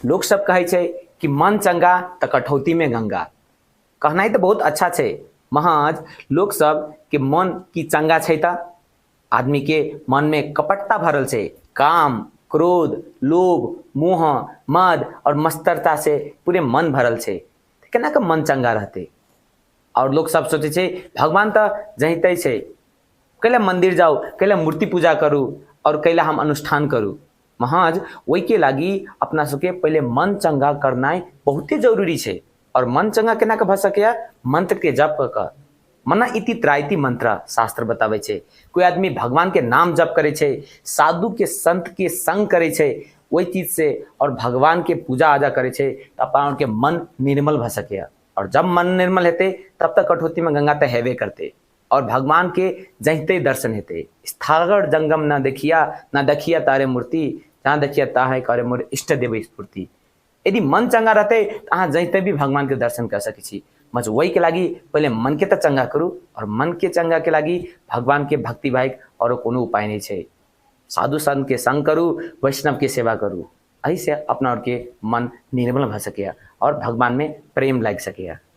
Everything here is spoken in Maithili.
लोक सब कहै छै कि मन चंगा तऽ कठौतीमे गंगा। कहनाइ तऽ बहुत अच्छा छै, महज लोक सब के मन की चंगा छै तऽ आदमी के मन में कपटता भरल छै। काम, क्रोध, लोभ, मोह, मद और मस्तरता से पूरे मन भरल छै, तऽ केना कऽ मन चंगा रहतै? आओर लोक सब सोचै छै भगवान तऽ जहिं छै, कैला मंदिर जाउ, कैला मूर्ति पूजा करू और कैला हम अनुष्ठान करू। महज ओहिके लागी अपना सबके पहिले मन चंगा करनाइ बहुते जरूरी छै। और मन चंगा केना कऽ भऽ सकैए? मंत्र के जप कऽ कऽ। मना इति त्राइति मंत्र शास्त्र बताबै छै। कोइ आदमी भगवान के नाम जप करै छै, साधु के संत के संग करै छै, ओहि चीज से और भगवान के पूजा आजा करै छै तऽ अपना के मन निर्मल भऽ सकैए। और जब मन निर्मल हेतै तब तक कठौती में गंगा तऽ हेबे करतै और भगवान के जहिते दर्शन हेतै। स्थावर जंगम न देखिया न देखिया तारे मूर्ति, जहाँ देखिया ताहे करे मोर इष्ट देव स्फूर्ति। यदि मन चंगा रहतै तऽ अहाँ जहिते भी भगवान के दर्शन कर सकै छी। बस वही के लागी पहिले मन के तऽ चंगा करू, और मन के चंगा के लागी भगवान के भक्ति बाहेक औरो कोनो उपाय नहीं छै। साधु संत के संग करू, वैष्णव के सेवा करू, एहि से अपना और के मन निर्मल भऽ सकैए और भगवान में प्रेम लागि सकैए।